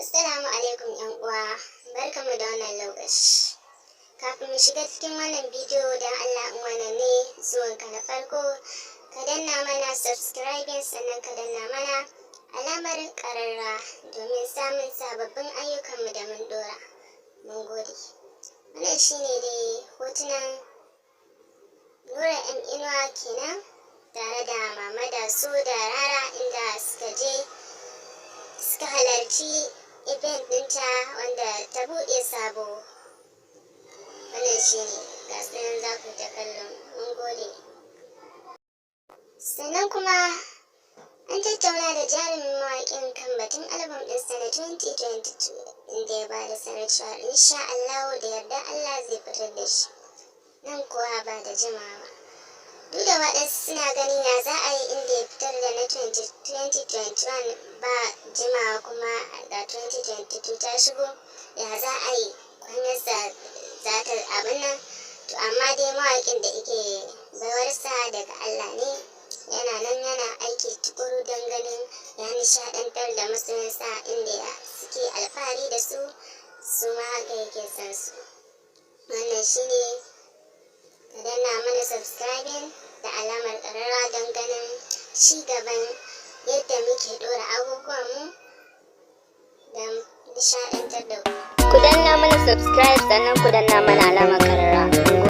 Assalamu alaikum 'yan uwa, barkanmu da wannan lokaci. Kafin mu shiga cikin wannan bidiyo, don Allah in wannan ne zuwanka na farko, ka danna mana subscribing, sannan ka danna mana alamar ƙararrawa domin samun sababbin ayyukanmu da mun ɗora. Mun gode. Wannan shine dai hotunan Nura M Inuwa kenan tare da Mama Daso da Rara, inda suka je suka halarci event ɗinta wanda ta buɗe sabo. Wannan shine, ga su nan za ku ta kallo. Mun gode. Sannan kuma an tattauna da jarumin mawaƙin kan batun album ɗinsa na 2022, inda ya bada sanar cewa insha Allahu, da yarda Allah, zai fitar da shi nan kuwa ba da jimawa. Duk da waɗansu suna ganin ya za a yi inda ya fitar da na 2021 ba jimawa kuma ga 2022 ta shigo, ya za a yi kwanyarsa za ta abin nan? To amma dai mawaƙin da yake baiwarsa daga Allah ne, yana nan yana aiki tukuru don ganin ya nishaɗantar da masoyansa inda suke alfahari da su, su ma haka yake son su. Wannan shine, ka danna mana subscribing da alamar ƙararrawa don ganin ci gaban yadda muke ɗora abubuwanmu don nishaɗantar da ku. Ku danna mana subscribe, sannan ku danna mana alamar ƙararrawa.